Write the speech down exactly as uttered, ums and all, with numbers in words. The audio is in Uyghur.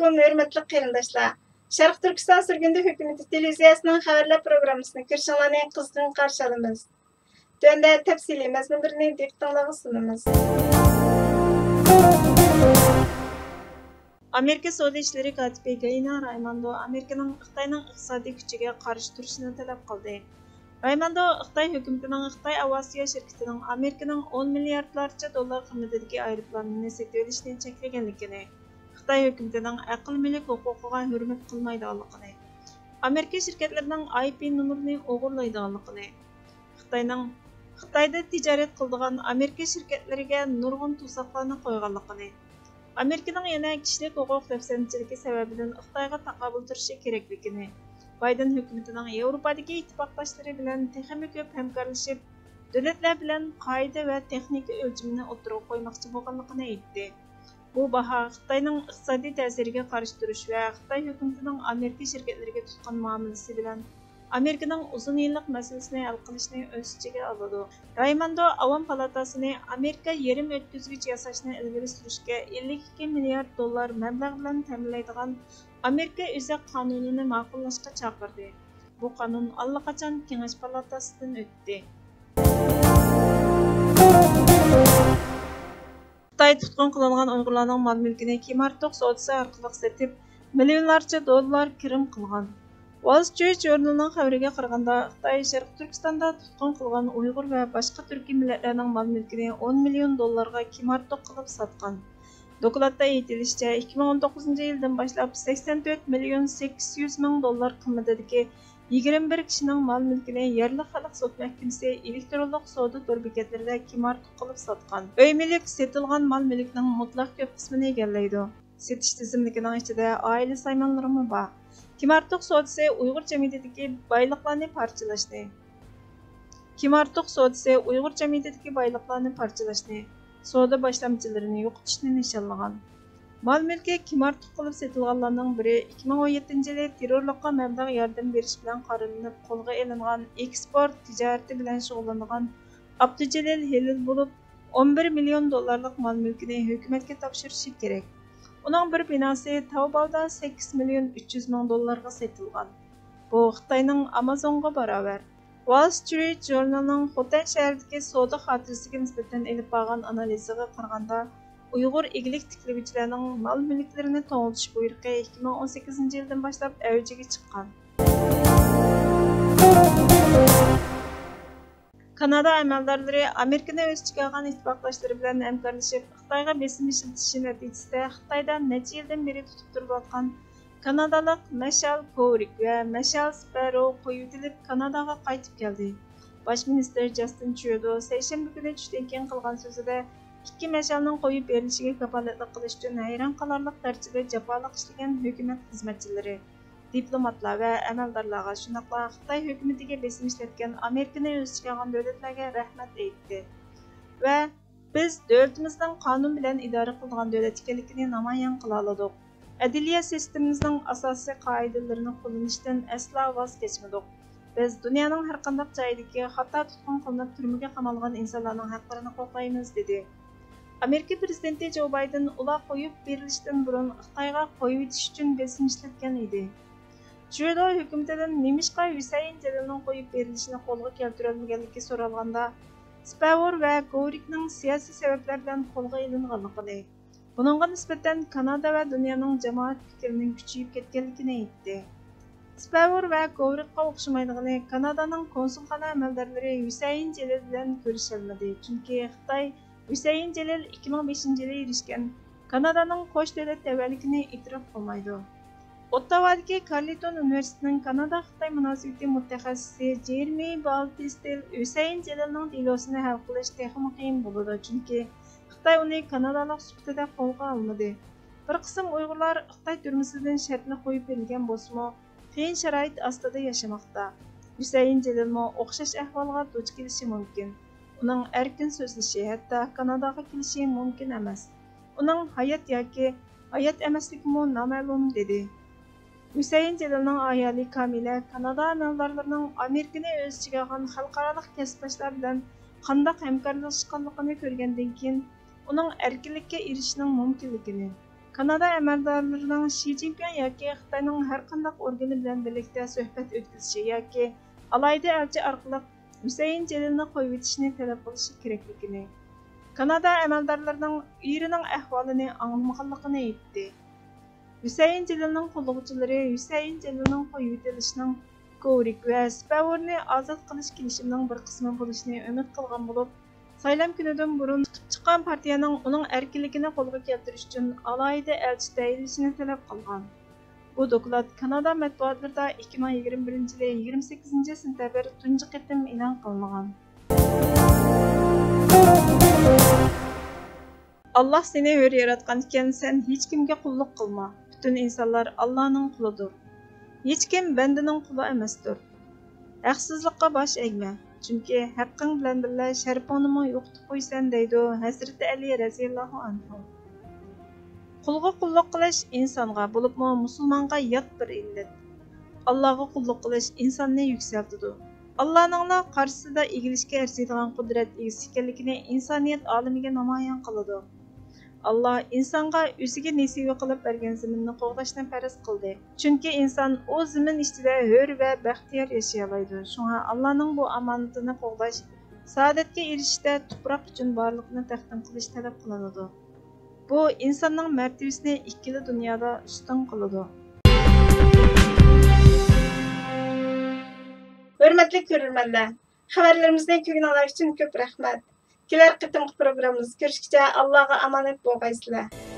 ھۆرمەتلىك قېرىنداشلار، شەرقىي تۈركىستان سۈرگۈندە ھۆكۈمىتى تېلېۋىزىيەسىنىڭ خەۋەرلەر پروگراممىسىنى كۆرۈشۈڭلارنى قىزغىن قارشى ئالىمىز. تۆۋەندە تەپسىلىي مەزمۇنلىرىنى دىققىتىڭلارغا سۇنىمىز. ئامېرىكا سودا ئىشلىرى كاتىپى گاينا رايموندو ئامېرىكىنىڭ خىتاينىڭ ئىقتىسادىي كۈچىگە قارشى تۇرۇشىنى تەلەپ قىلدى. رايموندو خىتاي ھۆكۈمىتىنىڭ خىتاي ئاۋىئاتسىيە شىركىتىنىڭ ئامېرىكىنىڭ ئون مىلياردلارچە دوللار قىممىتىدىكى ئايروپىلانىنى سېتىۋېلىشنى چەكلىگەنلىكىنى، خىتاي ھۆكۈمىتىنىڭ ئەقىل مۈلۈك ھوقۇقىغا ھۆرمەت قىلمايدىغانلىقىنى، ئامېرىكا شىركەتلىرىنىڭ ئاي پى نومۇرىنى ئوغرىلايدىغانلىقىنى، خىتاينىڭ خىتايدا تىجارەت قىلىدىغان ئامېرىكا شىركەتلىرىگە نۇرغۇن توساقلارنى قويغانلىقىنى، ئامېرىكىنىڭ يەنە كىشىلىك ھوقۇق دەپسەندىچىلىكى سەۋەبىدىن خىتايغا تاقابىل تۇرۇشى كېرەكلىكىنى، بايدېن ھۆكۈمىتىنىڭ ياۋروپادىكى ئىتتىپاقداشلىرى بىلەن تېخىمۇ كۆپ ھەمكارلىشىپ، دۆلەتلەر بىلەن قائىدە ۋە تېخنىكا ئۆلچىمىنى ئوتتۇرىغا قويماقچى بولغانلىقىنى ئېيتتى. بۇ باھا خىتاينىڭ ئىقتىسادىي تەسىرىگە قارشى تۇرۇش ۋە خىتاي ھۆكۈمىتىنىڭ ئامېرىكا شىركەتلىرىگە تۇتقان مۇئامىلىسى بىلەن ئامېرىكىنىڭ ئۇزۇن يىللىق مەسىلىسىنى ھەل قىلىشنى ئۆز ئىچىگە ئالىدۇ. رايموندو ئاۋام پالاتاسىنى ئامېرىكا يېرىم ئۆتكۈزگۈچ ياساشنى ئىلگىرى سۈرۈشكە ئەللىك ئىككى مىليارد دوللار مەبلەغ بىلەن تەمىنلەيدىغان ئامېرىكا ئۆزەك قانۇنىنى ماقۇللاشقا چاقىردى. بۇ قانۇن ئاللىقاچان كېڭەش پالاتاسىدىن ئۆتتى. خىتاي تۇتقۇن قىلىنغان ئۇيغۇرلارنىڭ مال-مۈلكىنى كىمئارتۇق سودىسى ئارقىلىق سېتىپ، مىليونلارچە دوللار كىرىم قىلغان. ۋال سترىت ژۇرنىلىنىڭ خەۋىرىگە قارىغاندا، خىتاي شەرقىي تۈركىستاندا تۇتقۇن قىلغان ئۇيغۇر ۋە باشقا تۈركىي مىللەتلەرنىڭ مال-مۈلكىنى ئون مىليون دوللارغا كىمئارتۇق قىلىپ ساتقان. دوكلاتتا ئېيتىلىشىچە، ئىككى مىڭ ئون توققۇزىنچى يىلدىن باشلاپ سەكسەن تۆت مىليون سەككىز يۈز مىڭ دوللار قىممىتىدىكى يىگىرمە بىر كىشىنىڭ مال-مۈلكىنى يەرلىك خەلق سوت مەھكىمىسى ئېلېكترونلۇق سودا تور بېكەتلىرىدە كىمئارتۇق قىلىپ ساتقان. ئۆي مۈلۈك سېتىلغان مال-مۈلۈكنىڭ مۇتلەق كۆپ قىسمىنى ئىگىلەيدۇ. سېتىش تىزىملىكىنىڭ ئىچىدە ئائىلە سايمانلىرىمۇ بار. كىمئارتۇق سودىسى ئۇيغۇر جەمئىيىتىدىكى بايلىقلارنى پارچىلاشنى، كىمئارتۇق سودىسى ئۇيغۇر جەمئىيىتىدىكى بايلىقلارنى پارچىلاشنى، سودا باشلامچىلىرىنى يوقىتىشنى نىشانلىغان. مال-مۈلكى كىمئارتۇق قىلىپ سېتىلغانلارنىڭ بىرى ئىككى مىڭ ئون يەتتىنچى يىلى تېررورلۇققا مەبلەغ ياردىمى بېرىش بىلەن قارىلىنىپ قولغا ئېلىنغان ئېكسپورت تىجارىتى بىلەن شۇغۇللىنىدىغان ئابدۇجېلىل ھېلىل بولۇپ، ئون بىر مىليون دوللارلىق مال-مۈلكىنى ھۆكۈمەتكە تاپشۇرۇشى كېرەك. ئۇنىڭ بىر بىناسى تاۋباۋدا سەككىز مىليون ئۈچ يۈز مىڭ دوللارغا سېتىلغان. بۇ خىتاينىڭ ئامازونغا باراۋەر. ۋال سترىت ژۇرنىلىنىڭ خوتەن شەھىرىدىكى سودا خاتىرىسىگە نىسبەتەن ئېلىپ بارغان ئانالىزىغا قارىغاندا، ئۇيغۇر ئىگىلىك تىكلىگۈچىلەرنىڭ مال-مۈلۈكلىرىنى توڭلىتىش بۇيرۇقى ئىككى مىڭ ئون سەككىزىنچى يىلدىن باشلاپ ئەۋجىگە چىققان. كانادا ئەمەلدارلىرى ئامېرىكىنى ئۆز ئىچىگە ئالغان ئىتتىپاقداشلىرى بىلەن ھەمكارلىشىپ، خىتايغا بېسىم ئىشلىتىشى نەتىجىسىدە، خىتايدا نەچچە يىلدىن بېرى تۇتۇپ تۇرۇلۇۋاتقان كانادالىق مەشئەل كورىك ۋە مەشئەل سپەرو قويۇۋېتىلىپ، كاناداغا قايتىپ كەلدى. باش مىنىستىر جاستىن ترۇدو سەيشەنبە كۈنى چۈشتىن كېيىن قىلغان سۆزىدە، ئىككى مەشئەلنىڭ قويۇپ بېرىلىشىگە كاپالەتلىك قىلىش ئۈچۈن ھەيران قالارلىق دەرىجىدە جاپالىق ئىشلىگەن ھۆكۈمەت خىزمەتچىلىرى، دىپلوماتلار ۋە ئەمەلدارلارغا، شۇنداقلا خىتاي ھۆكۈمىتىگە بېسىم ئىشلەتكەن ئامېرىكىنى ئۆز ئىچىگە ئالغان دۆلەتلەرگە رەھمەت ئېيتتى ۋە بىز دۆلىتىمىزنىڭ قانۇن بىلەن ئىدارە قىلىدىغان دۆلەت ئىكەنلىكىنى نامايان قىلالىدۇق. ئەدلىيە سىستېمىمىزنىڭ ئاساسىي قائىدىلىرىنى قوللىنىشتىن ئەسلا ۋاز كەچمىدۇق. بىز دۇنيانىڭ ھەرقانداق جايىدىكى خاتا تۇتقۇن قىلىنىپ تۈرمىگە قامالغان ئىنسانلارنىڭ ھەقلىرىنى قوغدايمىز، دېدى. ئامېرىكا پىرېزىدېنتى جو بايدېن ئۇلار قويۇپ بېرىلىشتىن بۇرۇن خىتايغا قويۇۋېتىش ئۈچۈن بېسىم ئىشلەتكەن ئىدى. ترۇدو ھۆكۈمىتىدىن نېمىشقا ھۈسەيىن جېلىلنىڭ قويۇپ بېرىلىشىنى قولغا كەلتۈرەلمىگەنلىكى سورالغاندا، سپەۋور ۋە گورىكنىڭ سىياسىي سەۋەبلەر بىلەن قولغا ئېلىنغانلىقىنى، بۇنىڭغا نىسبەتەن كانادا ۋە دۇنيانىڭ جامائەت پىكرىنىڭ كۈچىيىپ كەتكەنلىكىنى ئېيتتى. سپەۋور ۋە گورىكقا ئوخشىمايدىغىنى، كانادانىڭ كونسۇلخانا ئەمەلدارلىرى ھۈسەيىن جېلىل بىلەن كۆرۈشەلمىدى، چۈنكى خىتاي ھۈسەيىن جېلىل ئىككى مىڭ بەشىنچى يىلى ئېرىشكەن كانادانىڭ قوش دۆلەت تەۋەلىكىنى ئېتىراپ قىلمايدۇ. ئوتتاۋادىكى كارلتون ئۇنىۋېرسىتېتىنىڭ كانادا-خىتاي مۇناسىۋىتى مۇتەخەسسىسى جېرېمى بالتىستېل ھۈسەيىن جېلىلنىڭ دېلوسىنى ھەل قىلىش تېخىمۇ قىيىن بولىدۇ، چۈنكى خىتاي ئۇنى كانادالىق سۈپىتىدە قولغا ئالمىدى. بىر قىسىم ئۇيغۇرلار خىتاي تۈرمىسىدىن شەرتلىك قويۇپ بېرىلگەن بولسىمۇ، قىيىن شارائىت ئاستىدا ياشىماقتا. ھۈسەيىن جېلىلمۇ ئوخشاش ئەھۋالغا دۇچ كېلىشى مۇمكىن. ئۇنىڭ ئەركىن سۆزلىشى ھەتتا كاناداغا كېلىشى مۇمكىن ئەمەس. ئۇنىڭ ھايات ياكى ھايات ئەمەسلىكىمۇ نامەلۇم، دېدى. ھۈسەيىن جېلىلنىڭ ئايالى كامىلە كانادا ئەمەلدارلىرىنىڭ ئامېرىكىنى ئۆز ئىچىگە ئالغان خەلقئارالىق كەسىپداشلار بىلەن قانداق ھەمكارلىشقانلىقىنى كۆرگەندىن كېيىن، ئۇنىڭ ئەركىنلىككە ئېرىشىشنىڭ مۇمكىنلىكىنى، كانادا ئەمەلدارلىرىنىڭ شى جىنپىڭ ياكى خىتاينىڭ ھەر قانداق ئورگىنى بىلەن بىرلىكتە سۆھبەت ئۆتكۈزۈشى ياكى ئالاھىدە ئەلچى ئارقىلىق ھۈسەيىن جېلىلنى قويۇۋېتىشنى تەلەپ قىلىشى كېرەكلىكىنى، كانادا ئەمەلدارلىرىنىڭ ئېرىنىڭ ئەھۋالىنى ئاڭلىمىغانلىقىنى ئېيتتى. ھۈسەيىن جېلىلنىڭ قوللىغۇچىلىرى ھۈسەيىن جېلىلنىڭ قويۇۋېتىلىشىنىڭ كورىك ۋە سىپەۋۇرنى ئازاد قىلىش كېلىشىمىنىڭ بىر قىسمى بولۇشىنى ئۈمىد قىلغان بولۇپ، سايلام كۈنىدىن بۇرۇن تۇتۇپ چىققان پارتىيەنىڭ ئۇنىڭ ئەركىنلىكىنى قولغا كەلتۈرۈش ئۈچۈن ئالاھىدە ئەلچى تەيىنلىشىنى تەلەپ قىلغان. بۇ دوكلات كانادا مەتبۇئاتلىرىدا ئىككى مىڭ يىگىرمە بىرىنچى يىلى يىگىرمە سەككىزىنچى سېنتەبىر تۇنجى قېتىم ئېلان قىلىنغان. ئاللاھ سېنى ھۆر ياراتقان ئىكەن، سەن ھېچكىمگە قۇللۇق قىلما. پۈتۈن ئىنسانلار ئاللانىڭ قۇلىدۇر. ھېچكىم بەندىنىڭ قۇلى ئەمەستۇر. ھەقسىزلىققا باش ئەگمە، چۈنكى ھەققىڭ بىلەن بىللە شەرىپىڭنىمۇ يوقىتىپ قويىسەن، دەيدۇ ھەزرىتى ئەلى رەزىياللاھۇ ئەنھۇ. قۇلغا قۇللۇق قىلىش ئىنسانغا، بولۇپمۇ مۇسۇلمانغا يات بىر ئىللەت. ئاللاغا قۇللۇق قىلىش ئىنساننى يۈكسەلتىدۇ. ئاللانىڭلا قارشىسىدا ئېگىلىشكە ئەرزىيدىغان قۇدرەت ئىگىسى ئىكەنلىكىنى ئىنسانىيەت ئالىمىگە نامايان قىلىدۇ. ئاللا ئىنسانغا ئۆزىگە نېسىۋە قىلىپ بەرگەن زېمىننى قوغداشنى پەرز قىلدى. چۈنكى ئىنسان ئۇ زېمىن ئىچىدە ھۆر ۋە بەختىيار ياشىيالايدۇ. شۇڭا ئاللانىڭ بۇ ئامانىتىنى قوغداش، سائادەتكە ئېرىشىشتە تۇپراق ئۈچۈن بارلىقنى تەقدىم قىلىش تەلەپ قىلىنىدۇ. بۇ ئىنساننىڭ مەرتىۋىسىنى ئىككىلا دۇنيادا ئۈستۈن قىلىدۇ. ھۆرمەتلىك كۆرۈرمەنلەر، خەۋەرلىرىمىزنى كۆرگىنىڭلار ئۈچۈن كۆپ رەھمەت. كېلەر قېتىمقى پروگراممىمىزدا كۆرۈشكىچە ئاللاغا ئامانەت بولغايسىلەر.